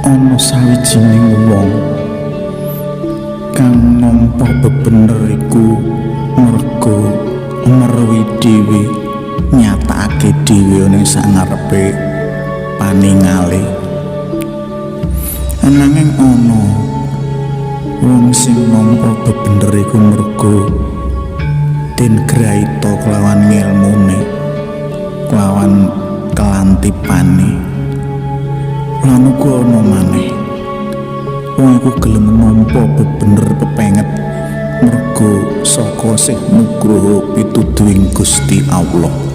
Ana sawijining wong kang nampa bebener iku merga merwi dhewe, nyatakake dhewe ning sangarepe paningale. Ananging ana wong sing nampa bebener iku merga den graita kelawan ngelmune, kelawan kelantipane. Lan uga ana maneh wong iku gelem nampa bebener pepenget merga saka sih nugroho pituduhing Gusti Allah.